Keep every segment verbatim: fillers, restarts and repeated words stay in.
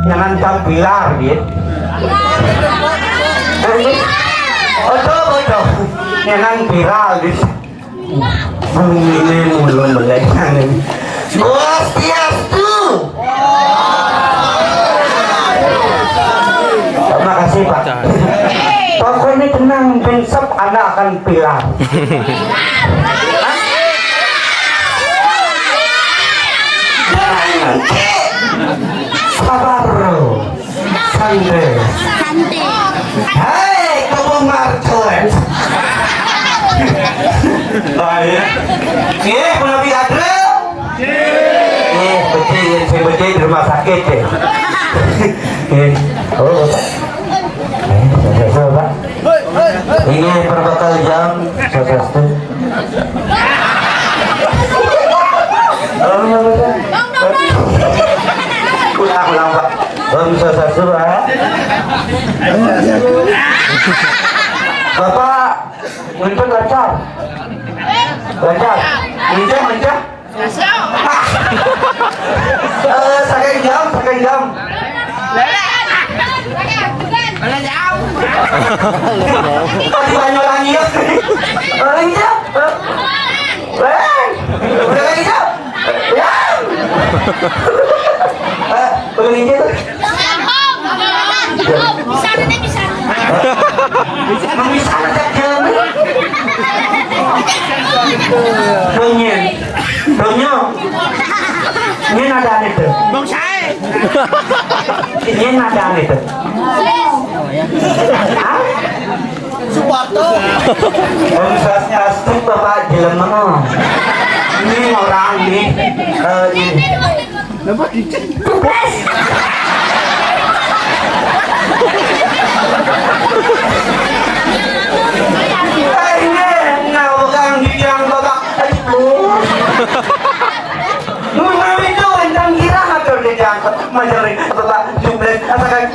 Jangan tampilar, gitu. Ojo, ojo. Jangan viral, gitu. Ini mulu melencang ini. Swastiastu. Terima kasih, Pak. Pokoknya tenang, besok anak akan viral. Jangan. Sabar, bro. Santai. Santai. Hai, kamu marcoet. Oh, iya. Iya, mau lebih adre? Iya, betul, saya betul di rumah sakit, ya. Iya. Oh, Bapak. Eh, saya, saya, Pak. Ini perbekal jam, saya, saya, Ulang, ulang, Pak. Om Swastiastu, Pak. Bapak, untuk lancar. Lancar. Lancar, lancar. Eh, saking jam, saking jam. Tadi banyak orang iya. Orang iya. Weh, udah kayak gitu. Ya. Eh, udah kayak gitu. Bisa, bisa. Bisa aja, Jeng. Punya. Punya. Ini ada itu. Bang saya. Ini ada itu. Hah? Suparto. Om Swastiastu, Bapak jelema. Ini orang nih, eh, ini. Eh, ini, nah, orang di yang Bapak. Aduh. Mun itu entang kira ngatur di yang Bapak. Majelis Bapak jumlah asakan.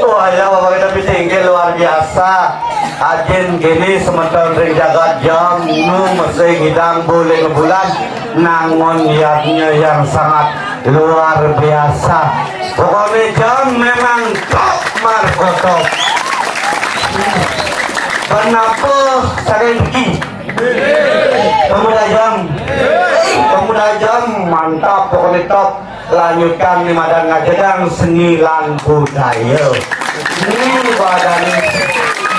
Wah, ya, Bapak kita pitingke luar biasa. Ajin gini semeton ring jagat jam nu mesti ngidang bulan bulan nangon yadnya yang sangat luar biasa. Pokoknya jam memang top, Marco, top. Kenapa saya rezeki? Pemuda jam. Pemuda jam mantap, pokoknya top. Lanjutkan nih, madan ngajedang seni lan budaya. Ini badan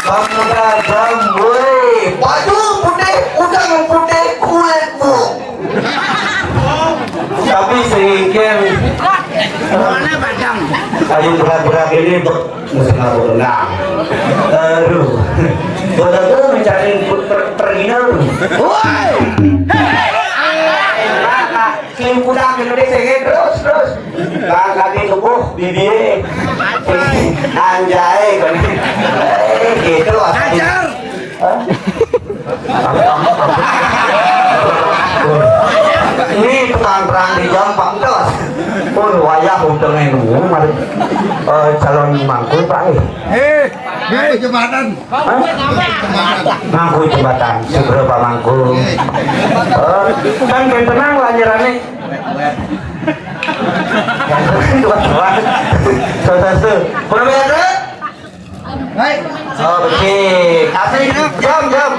pemuda jam, woi, baju putih, udang putih, kulit bu. Tapi singkir. Mana badang? Ayo berat-berat ini, Bu. Mesti ngaku tenang. Aduh. Bodoh tuh mencari per, per, pergi dulu. Woi. Keliling pulang Indonesia, ya, terus, terus. Bang, kaki tubuh, bibir. Anjay, kan. Eh, gitu, asal. Hah? Ini tukang terang di jam, Pak, entos. Pun wayah untungnya nunggu, mari. Eh, calon mangku, Pak, eh. Eh, eh, jembatan. Hah? Mangku jembatan, seberapa mangku? Eh, kan ben tenang lah nyerane. Tuan-tuan. Saudara, pernah bayar, Dek? Hai. Oh, becik. Asik, jam, jam.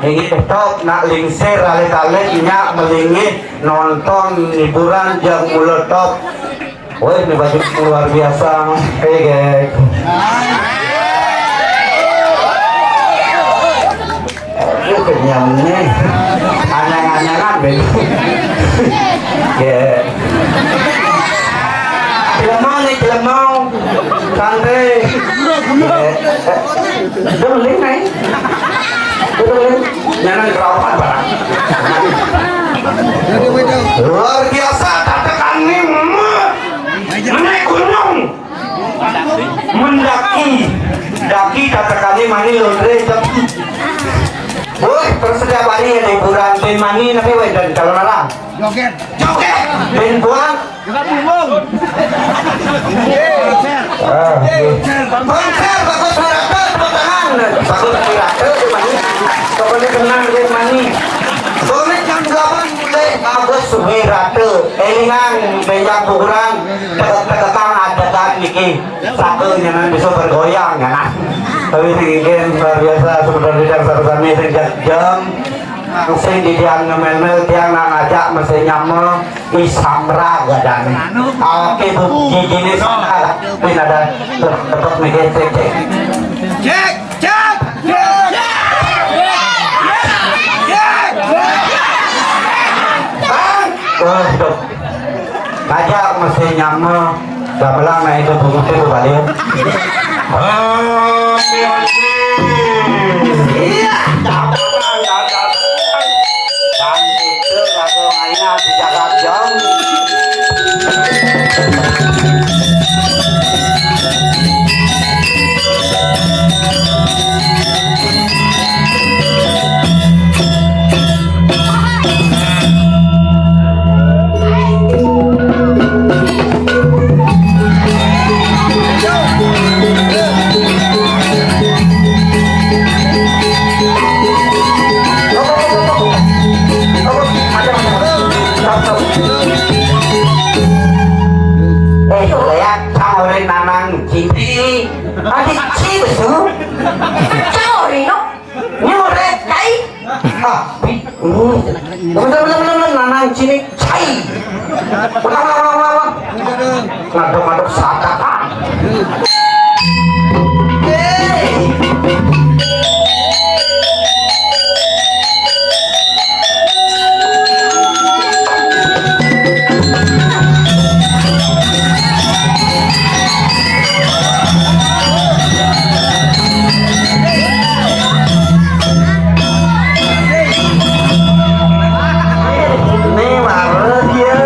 Inggih, top, nak lingsir, alit-alit, nyak, melinggih, nonton, hiburan, jam mula top. Wih, ini baju luar biasa, Mas. Oke, geng. Aduh, kenyang nih. Anyang-anyangan, Ben. Ya. Cilemong nih, cilemong. Santai. Ya. Udah beli, Nay. Udah beli. Nyanan kerawakan, Pak. Luar biasa, tatakan nih. Menaik gunung. Mendaki, daki katakannya mani londre jam. Woi, terus setiap hari ada hiburan, ben mani, tapi woi, dan kalau larang. Joget. Joget. Ben buang. Joget bumbung. Ah, iya. Konser bagus, Wirata, tepuk tangan. Bagus, Wirata, di mani. Pokoknya tenang, di mani. Pokoknya jam delapan mulai bagus, Wirata. Elingan, banyak hiburan. Tegak-tegak adegan niki. Satu nyanan bisa bergoyang, ya, nah. Tapi sing ingin luar biasa, sebenarnya yang satu kami sing jam, sing di tiang ngemel-mel, tiang nang ngajak, mesti nyamel, isamra gadang. Oke, Bu, gigini sana, pin ada tepuk niki, cek, cek. Cek, cek, cek. Bang, waduh. Ngajak mesti nyamel. Gamelan, nah, itu bungut itu balik. Iya. Dan itu lagu mainnya di Jakarta. Eh, lihat, tahu nanang cini. Ada ci besu. Cau, Rino. Nyuret kai. Ah, bi-, hmm. Bener, bener, bener, bener, nanang cini cai. Ulang, ulang, ulang, ulang, ulang. Ngaduk-ngaduk satakan. Yeay. Ini males ya.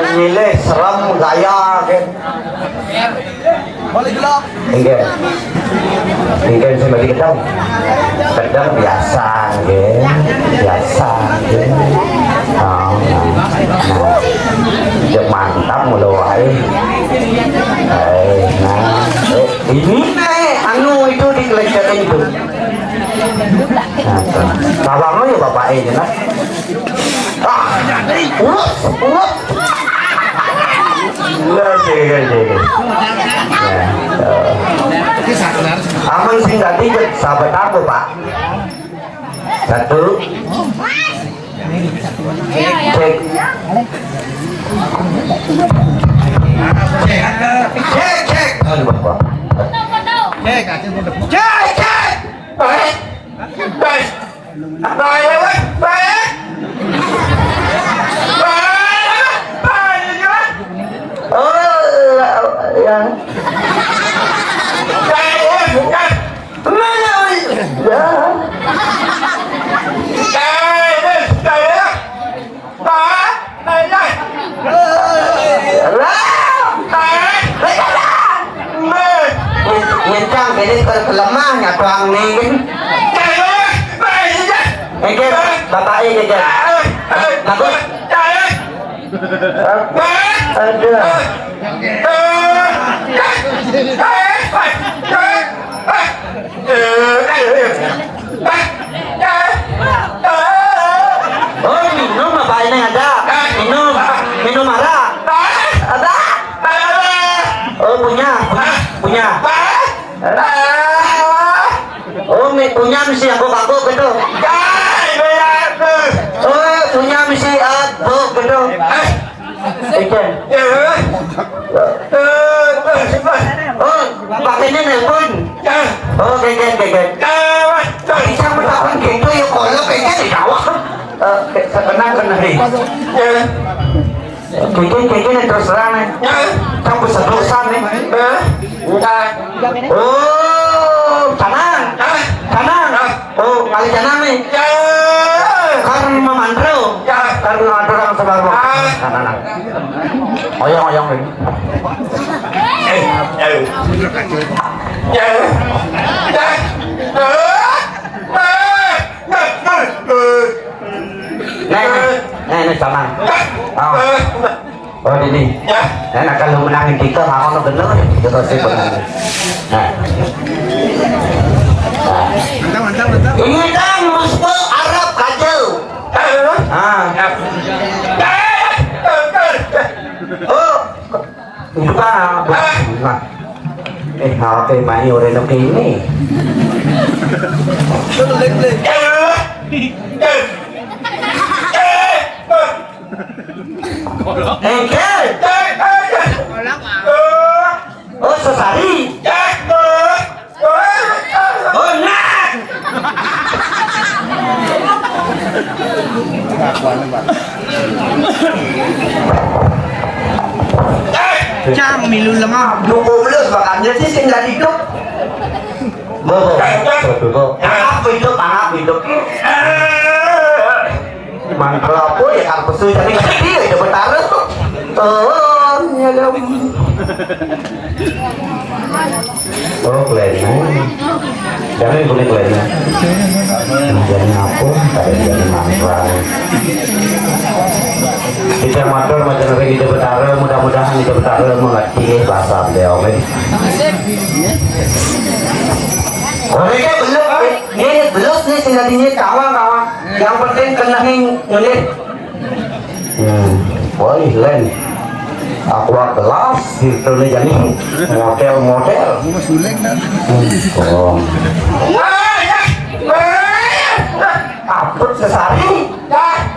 Milih serem gaya, nggih. Nggih. Nggih, sing bagi gedang. Gedang biasa, nggih. Biasa, nggih. Oh, nah. Nah. Ya, mantap mulu wae. Eh, nah. Eh, ini nih, anu itu dikelecehin itu. Nah, tuh. Tawang ya bapak ini, nah. Ah, uwes, uwes. Enggak sih, enggak sih. Ya, eh. Aman sing tadi, sahabat aku, Pak. Satu. Cek. Cek, cek. Aduh, Bapak. Cek, cek. Baik. Baik. Baik, baik, baik. Baik, baik, baik. Oh, ya. Baik, baik. Mana, ya. Baik, baik, baik. Baik, baik. Lah. Baik. Baik, baik. Nyencang kene ke lemah nyatuang nih. Baik, baik. Nggih, Bapak, nggih, nggih. Bagus. Aduh. Oh, minum apa ini ada? Minum, minum arak. Ada. Oh, punya, punya, punya. Oh, mi-, punya mesti aku paku gitu. Oh, punya mesti aku gitu. Ikan. Oh, pakainya nelpon. Oh, keken, keken. Tapi siapa takkan gitu ya, kalau keken di bawah. Eh, ke-, tenang, tenang. Kiki, kiki nih terus terang nih. Cang bisa dosa nih. Oh, canang. Canang. Oh, kali canang nih. Karena memandro. Karena memandro orang sebar. Nah, nah, nah. Oyong, oyong nih. Nih, nih, nih, nih, canang. Oh. Oh, ini. Ya. Nah, nah, kalau menangin kita, mau ono bener, kita sih bener. Nah. Nah. Mantap, mantap, mantap. Ini kan musuh Arab kacau. Ah. Ya. Oh, itu kan. Nah. Eh, apa main orang ini? Engkel. Oh, sesari. Oh, nah. Cang milu lemah. Dua belas makanya sih sing jadi hidup. Bobo. Bobo. Anak hidup, anak hidup. Mantel apa ya, kang pesu jadi ngerti ya, udah bertaruh. Oh, ya dong. Oh, kelena. Jangan boleh kelena. Jadi apa? Tadi jadi mantel. Kita motor macam lagi di Betara, mudah-mudahan di Betara mengerti bahasa beliau, eh. Orangnya belum, eh. Ini belum nih, sing tadinya kawan, kawan. Yang penting kena nulis. Hmm, boleh, Len. Aqua gelas gitu nih, jadi model-model. Gua sulit kan. Hmm, tolong. Aput sesari.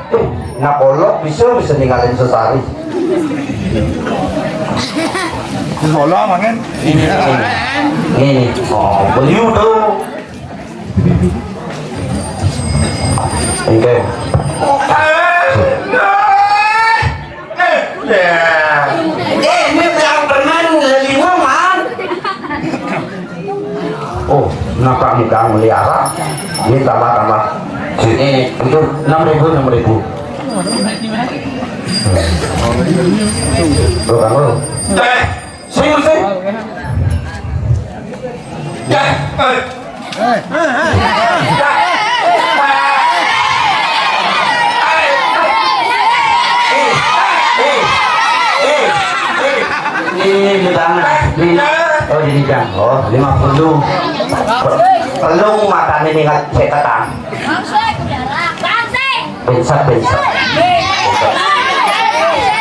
Tuh, nah, kolok bisa, bisa ninggalin sesari. Kolok, mangen. Ini, ini. Oh, beliau tuh. Oke. Eh, ini yang permen lima, man. Oh, kenapa kita melihara? Ini tambah-tambah. Ini, itu enam ribu, enam ribu. Tuh, Kang Bro. Eh, sing, sing. Ya, eh. Ini di tanah, di, oh, di jang. Oh, lima puluh. Pelung matane ningat ceketan. Bangsa, bangsa.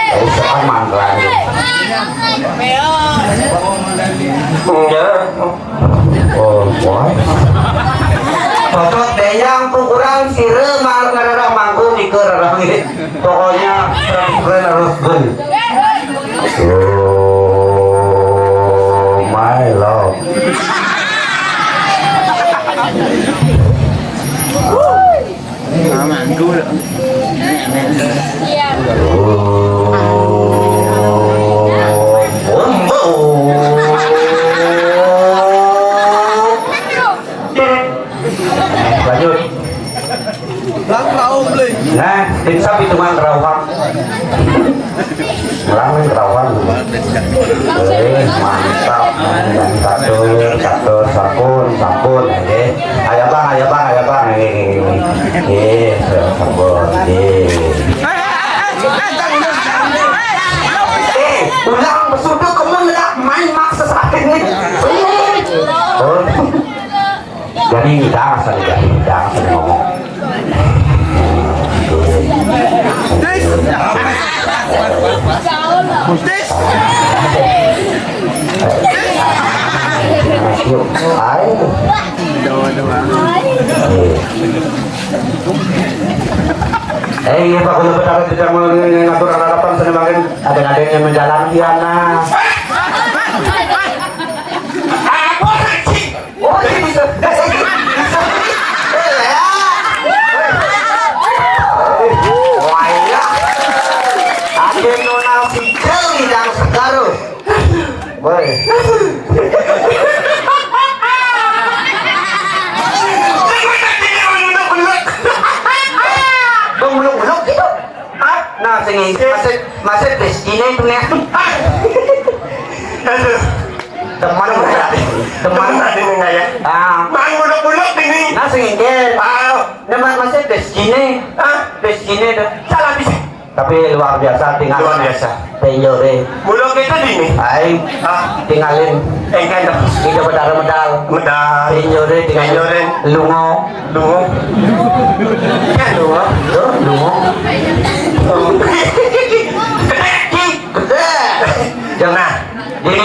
Bangsa mangkane. Iya. Oh, boy. Cocok deh yang ukuran sire mar ngararah mangku di kerarah ini. Pokoknya terus gue harus gue. Oh my love. Mama, dulu. Lanjut. Nah, insap hitungan rawang. Ulang nih, ketahuan. Eh, mantap. Catur, catur, sampun, sampun, nggih. Ayo, Bang, ayo, Bang, ayo, Bang. Nggih, nggih, nggih, nggih. Nggih, sampun, nggih. Eh, ulang, pesudu, kemen, nggak main maksa sakit nih. Oh. Jadi, jangan asal, jadi, jangan asal ngomong. Ayo. Eh, iya, Pak, kalau Betara tidak mau ngatur harapan, saya makin ada-ada yang menjalankan, nah. Apa sih? Oh, ini bisa. Bisa. Wah, iya. Ade nona sikil idang segar. Woi. Bang, belum-belum gitu. Hah? Nah, sing masih, masih bes ini tuh nih. Aduh. Teman, teman. Teman tadi nih, ya. Ah. Mang buluk-buluk ini. Nah, sing engke. Ah. Teman masih bes ini. Ah, bes ini tuh. Salah bisa. Tapi luar biasa tinggal. Luar biasa. Tenjore. Buluk itu di ini. Aing. Ah. Tinggalin. Engke tuh. Kita bedal medal. Medal. Tenjore tinggalin. Tenjore. Lungo. Lungo. Ya, lungo. Yo, lungo. Oh. Gede. Gede. Jangan. Jadi,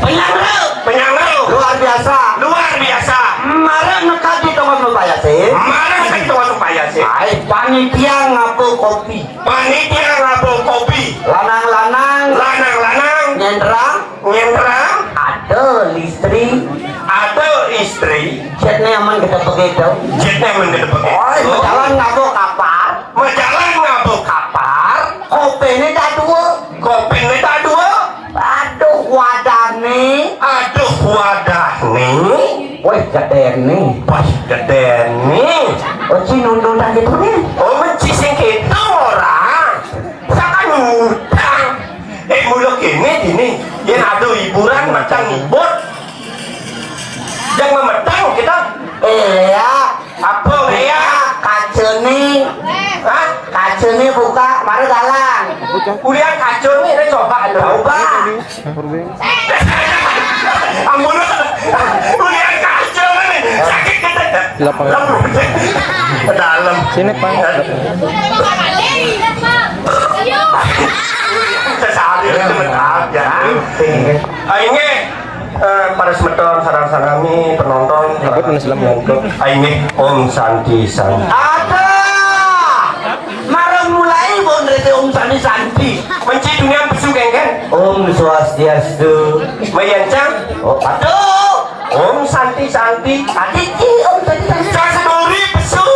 penyangga. Penyangga. Luar biasa. Luar biasa. Marang nekat di tongkol nu payase. Marang nekat di tongkol nu payase. Ai, panitia ngabuk kopi. Panitia ngabuk kopi. Lanang-lanang. Lanang-lanang. Nyenderang. Nyenderang. Ada istri. Ada istri. Jetnya aman kita begitu. Jetnya aman kita begitu. Oh, berjalan ngabuk kapal. Berjalan ngabuk kapal. Kopene tak dua. Kopene tak dua. Aduh, wadahne. Aduh, wadahne. Wih, gedene. Wah, gedene. Oh, ci nundun tak gitu nih. Oh, menci sing gitu orang. Saka ngutang. Eh, mula kene dini. Yen ada hiburan, macam ngibut. Yang memetang kita. Iya. Apa ya? Kacene. Hah? Kacene buka, mari dalang. Kuliah kacene, ini coba, coba. Ampun, kuliah kacene, sakit kita. Lapangan. Ke dalam. Sini, Pak. Sesali itu mental, ya. Ah, ini. Eh, para semeton, sareng sanami, penonton, sareng Aing nggih, Om Santi Santi. Ada. Marang mulai bon rete Om Santi Santi. Menci dunia pesu, geng, kan? Om Swastiastu. Mayan, Cang. Oh, aduh. Om Santi Santi. Tadi ki Om Santi Santi. Cang seduri pesu.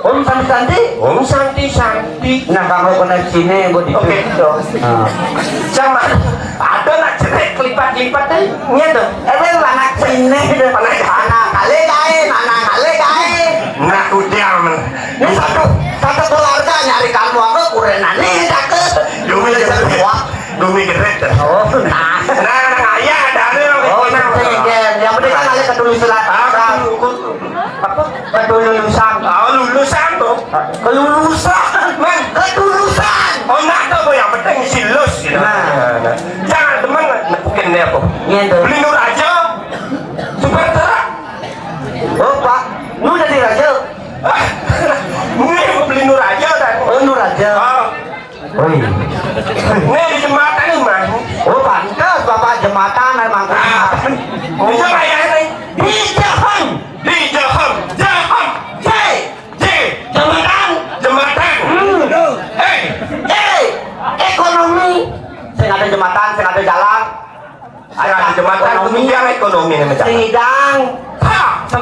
Om Santi Santi. Om Santi Santi. Nah, kamu kena sini, buat itu. Oke. Nah. Sama. Ada nak cerik lipat-lipat, eh. Nya tuh. Eh, mana sini tuh? Mana? Mana kali lain, mana kali lain. Nah, udah, men. Ini satu, satu keluarga nyari kamu apa, kurenan nih, cakep. Dulu Bumi geret. Oh, nah. Nah, nah, ya, ada ada. Oh, iya, iya. Yang penting kan ada ketulusan. Ah, ketulu-, apa? Ketulusan. Oh, lulusan tuh. Kelulusan. Man. Ketulusan. Oh, enggak tahu, yang penting si lus gitu. Nah. Nah, nah. Jangan teman nepukin dia apa. Iya, tuh. Beli Nur aja. Super truk. Oh, Pak. Lu udah di raja? Ini beli Nur aja kan. Oh, Nur aja. Oh. Oh, iya. Ini di jembatan ini, Mas. Oh, pantas Bapak jembatan emang. Ah. Bisa bayar ini. Di Jahang. Di Jahang. Jahang. J. J. Jembatan. Jembatan. Hmm. Eh. Eh, ekonomi. Sing ada jembatan, sing ada jalan. Sing ada jembatan, ekonomi. Kemudian ekonomi ini, Mas. Sing ada